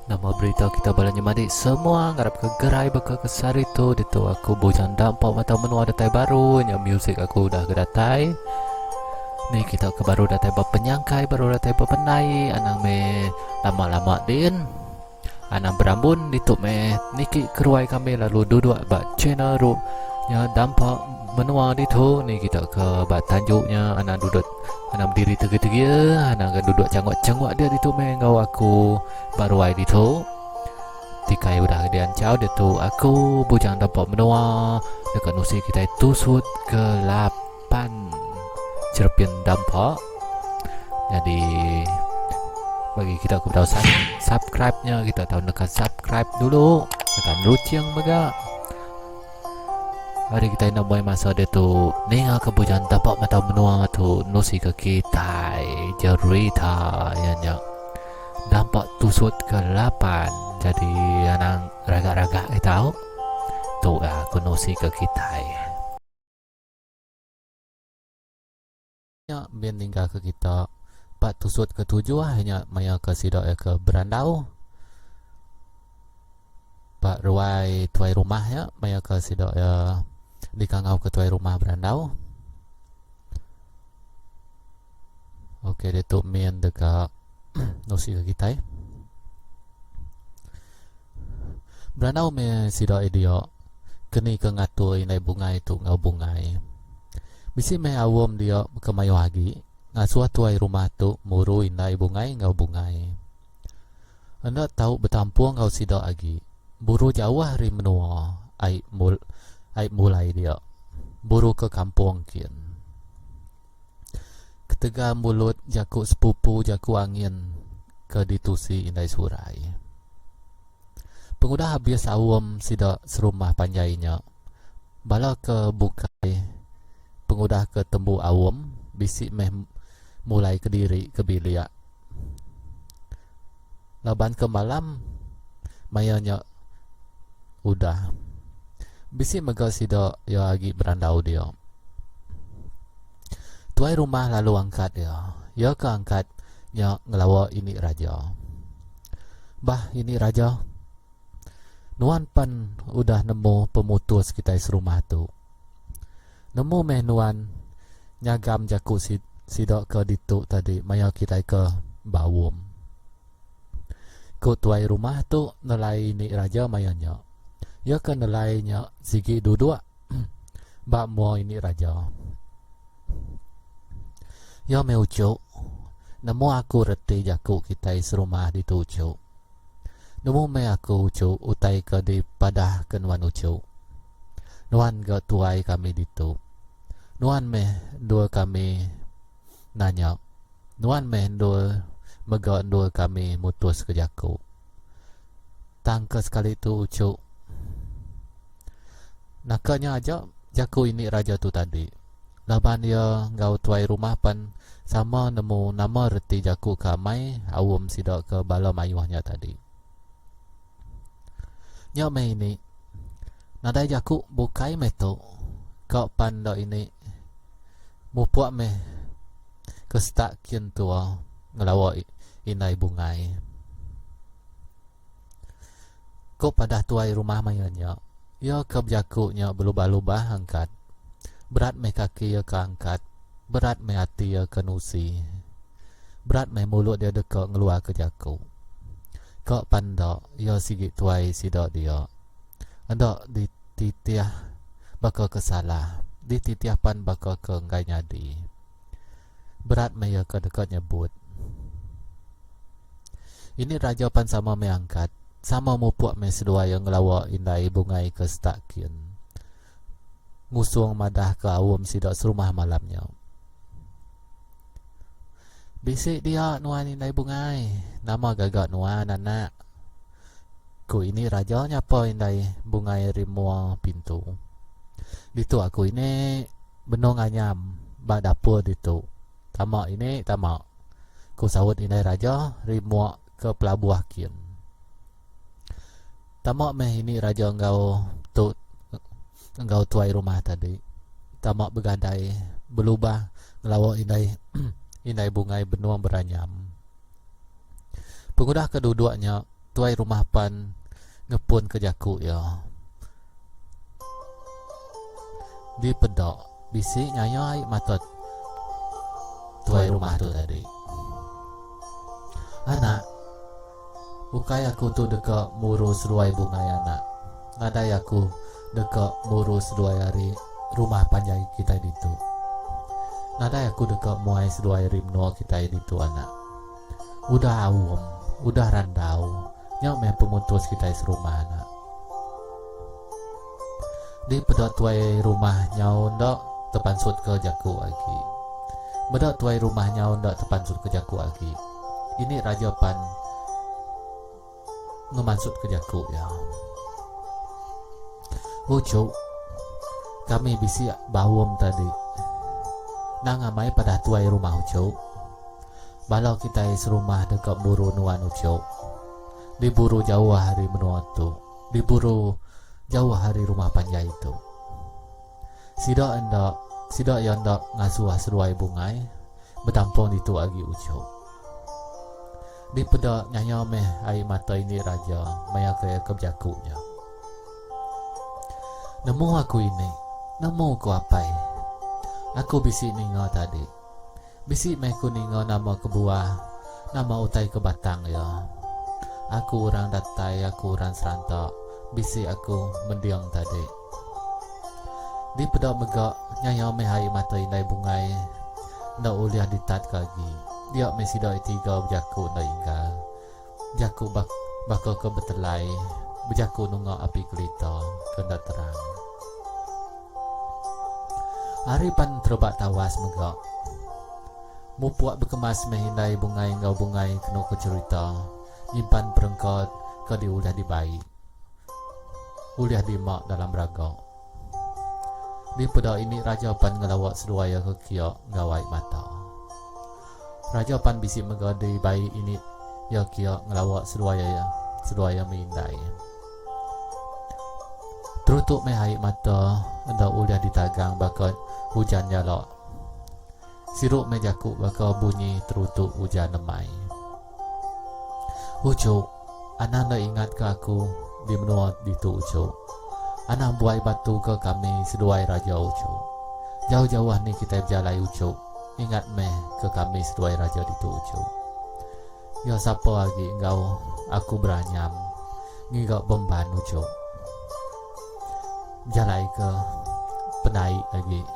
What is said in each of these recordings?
Nama berita kita bala nyemadi semua ngarap ke gerai baka ke sehari tu ditu aku bujang dampa mata menua datai baru nya music aku udah ke datai ni kita ke baru datai ba penyangkai baru datai ba pendai anang meh lama-lama din anang berambun ditu meh niki keruai kami lalu duduk ba channel ru nya dampa menua ditu ni kita ke ba tanju nya anang duduk Anang bediri tegi-tegi anang ga duduk changuk-changuk dia ditu meh enggau aku ba ruai ditu. Tikai udah dianchau ditu aku bujang dampa menua deka nusi kitai tusut ke lapan cerepin dampa. Nyadi bagi kita ke bedau subscribe nya kita tau neka subscribe dulu tekan loceng mega. Ari kitai enda muai masa diatu ninga ke bujang taba mata menua tu nusi ke kitai jerita iya nya dampa tusut ke lapan jadi anang ragak-ragak kita au tu aku nusi ke kitai. Nya min ninggal ke kita ba tusut ke tujuh nya maya ke sida iya ke berandau ba ruai tuai rumah nya maya ke sida iya dikangau ke tuai rumah berandau. Okey ditu min deka nusi ke kitai. Berandau meh sida iya dia keni ke ngatur indai bungai tu enggau bungai. Bisi meh aum dia ke mayuh agi ngasuh tuai rumah tu muru indai bungai enggau bungai. Enda tau betampung enggau sida agi buru jauh ari menua ai ai mulai dia buru ke kampung kin. Ketegal mulut jaku sepupu jaku angin ke ditusi indai surai. Pengudah abis aum sida serumah panjai nya, bala ke bukai pengudah ke tembu aum bisi meh mulai kediri ke bilik. Laban ke malam maya nya udah bisi mega sida iya agi berandau dia. Tuai rumah lalu angkat iya. Iya ke angkat nya ngelawa ini raja. Bah ini raja. Nuan pan udah nemu pemutus kitai serumah tu. Nemu meh nuan nyagam jaku sida ke ditu tadi maya kitai ke baum. Ku tuai rumah tu nelai ini raja maya nya. Iya ke nelai nya sigi duduk ba mua ini raja. Iya meh uchu, nemu aku reti jaku kitai serumah ditu uchu. Nemu meh aku uchu utai ke dipadah ke nuan uchu. Nuan ga tuai kami ditu. Nuan meh endur kami nanya. Nuan meh endur mega endur kami mutus ke jaku. Tang ke sekali tu uchu. Naka nya aja jaku ini raja tu tadi. Laban iya enggau tuai rumah pan sama nemu nama reti jaku ke amai aum sida ke bala mayuh nya tadi. Nya meh ini. Nadai jaku bukai meh tu. Ka pan enda ini. Mupuk meh ke setak kin tua ngelawa indai bungai. Ku padah tuai rumah maya nya, iya ke bejaku nya belubah-lubah angkat. Berat meh kaki iya ke angkat, berat meh ati iya ke nusi. Berat meh mulut iya deka ngeluarka jaku. Ka pan enda, iya sigi tuai sida dia. Enda dititih baka ke salah, dititih pan baka ke enggai nyadi. Berat meh iya ke deka nyebut. Ini raja pan sama meh angkat, sama mupuk meh seduai iya ngelawa indai bungai ke setak kin. Ngusung madah ke aum sida serumah malam nya. Bisi dia nuan indai bungai, nama gaga nuan anak? Ku ini raja nyapa indai bungai ari mua pintu. Ditu aku ini benung anyam ba dapur ditu. Tama ini tama. Ku saut indai raja ari mua ke pelabuh kin. Tama meh ini raja enggau tu enggau tuai rumah tadi. Tama begadai belubah ngelawa indai indai bungai benung beranyam. Pengudah ke duduk nya. Tuai rumah pan ngepunka jaku iya. Dipeda bisi nyaya ai mata tuai rumah tu tadi. Anak, ukai aku tu deka muru seduai bungai anak. Nadai aku deka muru seduai ari rumah panjai kitai ditu. Nadai aku deka muai seduai ari menua kitai ditu anak. Udah aum, udah randau, nya meh pemutus kitai serumah anak. Di peda tuai rumah nyau enda tepansutka jaku agi. Meda tuai rumah nyau enda tepansutka jaku agi, ini raja pan ngemansutka jaku iya. Uchu, kami bisi baum tadi. Nang amai padah tuai rumah uchu. Bala kitai serumah deka buru nuan uchu. Diburu jauh ari menua tu. Diburu jauh ari rumah panjai tu. Sida enda sida iya enda ngasuh seduai bungai betampung ditu agi uchu. Dipeda nyaya meh ai mata ini raja maya ke iya ke bejaku nya. Nemu aku ini, nemu ku apai. Aku bisi ninga tadi. Bisi meh ku ninga nama kebuah, nama utai ke batang iya. Aku orang datai, aku orang seranta, bisi aku mending tadi. Dipeda mega nyaya meh ai mata indai bungai enda ulih ditatka agi. Dia meh sida tiga bejaku enda inggar. Jaku baka ke betelai, bejaku nunga api kelita ke enda terang. Hari pan terebak tawas mega. Mupuk bekemas meh indai bungai enggau bungai kenu ku cherita nyimpan perengka ke diulih dibai ulih dima dalam raga. Dipeda ini raja pan ngelawa seduai iya ke kia enggau ai mata. Raja pan bisi mega dibai ini iya kia ngelawa seduai iya seduai iya meh indai. Terutu meh ai mata enda ulih ditagang baka ujan nyala. Siru meh jaku baka bunyi terutu ujan lemai. Uchu, anang enda ingatka aku di menua ditu uchu. Anang buai batu ke kami seduai raja uchu. Jauh-jauh ni kitai bejalai uchu, ingat meh ke kami seduai raja ditu uchu. Iya sapa agi enggau aku beranyam ngiga bemban uchu. Bejalai ke pendai agi.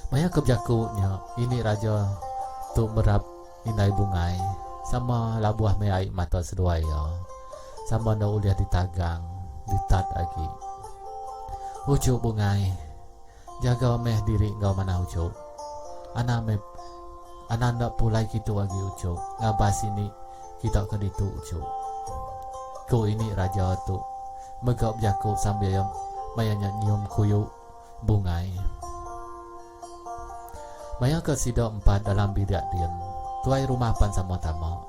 Maya ke bejaku nya, ini raja tu merap indai bungai sama labuh meh ai mata seduai iya. Sama enda ulih ditagang, ditat agi. Uchu bungai. Jaga meh diri enggau manah uchu. Anang meh anang enda pulai kitu agi uchu ngabas ini kita ke ditu uchu. Ku ini raja tu mega bejaku sambil iya maya nya nyium kuyu bungai. Maya ke sida empat dalam bilik din, tuai rumah pan sama tama.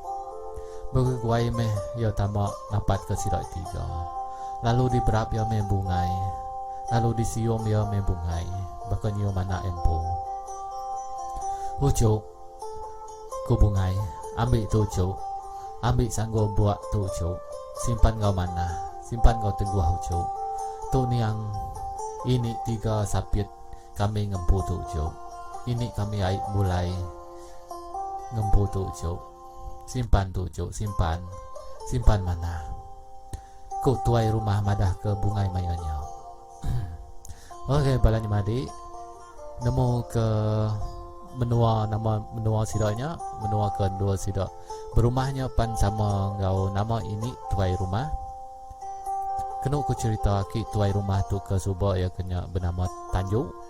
Begeguai meh iya tama napatka sida tiga. Lalu diberap iya meh bungai. Lalu disium iya meh bungai baka nyium anak iya empu. Uchu, ku bungai, ambi tu uchu. Ambi sanggul buak tu uchu. Simpan enggau manah, simpan enggau teguh uchu. Tu niang ini tiga sapit kami ngempu tu uchu. Ini kami ai mulai ngempu tu uchu. Simpan tu uchu, simpan. Simpan manah. Ku tuai rumah madah ke bungai maya nya. Okey bala nyemadi nemu ke menua nama menua sida nya, menua ke endur sida berumah nya pan sama enggau nama ini tuai rumah. Kenu ku cherita aki tuai rumah tu ke suba iya ke nya benama Tanju.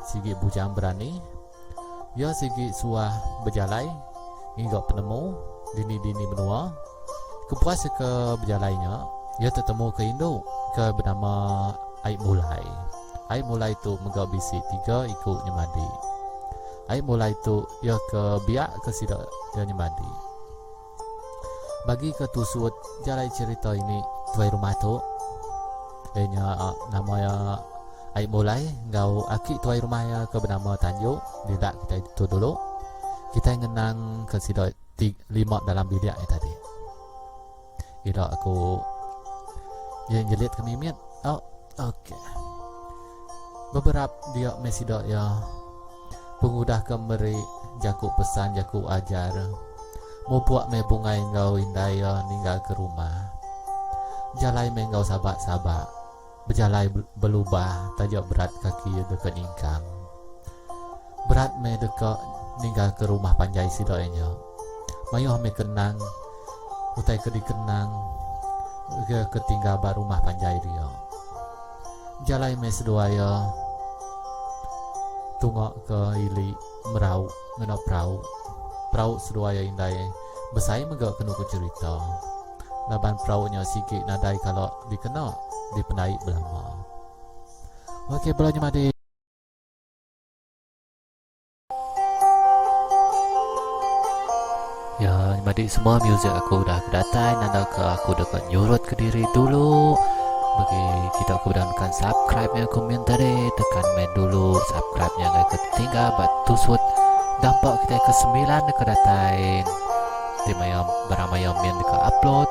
Sigi bujang berani. Iya sigi suah bejalai ngiga penemu dini-dini menua. Kepuas iya ke bejalai nya, iya tetemuka indu ke benama Ai Mulai. Ai Mulai tu mega bisi tiga iku nyemadi. Ai Mulai tu iya ke biak ke sida iya nyemadi. Bagi ke tusut jalai cherita ini tuai rumah tu iya nya nama iya Ai Mulai enggau aki tuai rumah iya ke benama Tanju dida kitai ditu dulu. Kitai ngenang ke sida ti lima dalam bilik iya tadi. Ila aku jelit-jelit ke mimit. Oh, okey. Beberap dia meh sida iya pengudah ke meri jaku pesan jaku ajar. Mupuk meh bungai enggau indai iya ninggal ke rumah. Jalai meh enggau sabak-sabak. Bejalai belubah taja berat kaki iya deka nyingkang. Berat meh deka ninggalka rumah panjai sida iya nya. Mayuh meh kenang utai ke dikenang ke ke tinggal ba rumah panjai dia. Bejalai meh seduai iya tunga ke ili merau ngena perau. Perau seduai iya indai besai mega kenu ku cherita. Laban perau nya sigi nadai kala dikena dipendai belama. Okey bala nyemadi. Ya nyemadi semua music aku udah datai nanda ke aku deka nyurut ke diri dulu. Bagi kita ke udah nekan subscribe nya komen tadi tekan meh dulu subscribe nya ngagai ke tinggal ba tusut dampa kitai ke sembilan deka datai. Ti maya barang maya min deka upload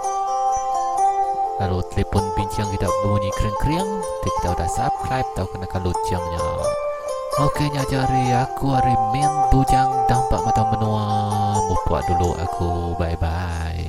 lalu telefon binching kita bemunyi kering-kering ti kita udah subscribe tauka neka lucing nya. Okey nya aja ari aku ari min bujang dampa mata menua mupuk dulu aku bye bye.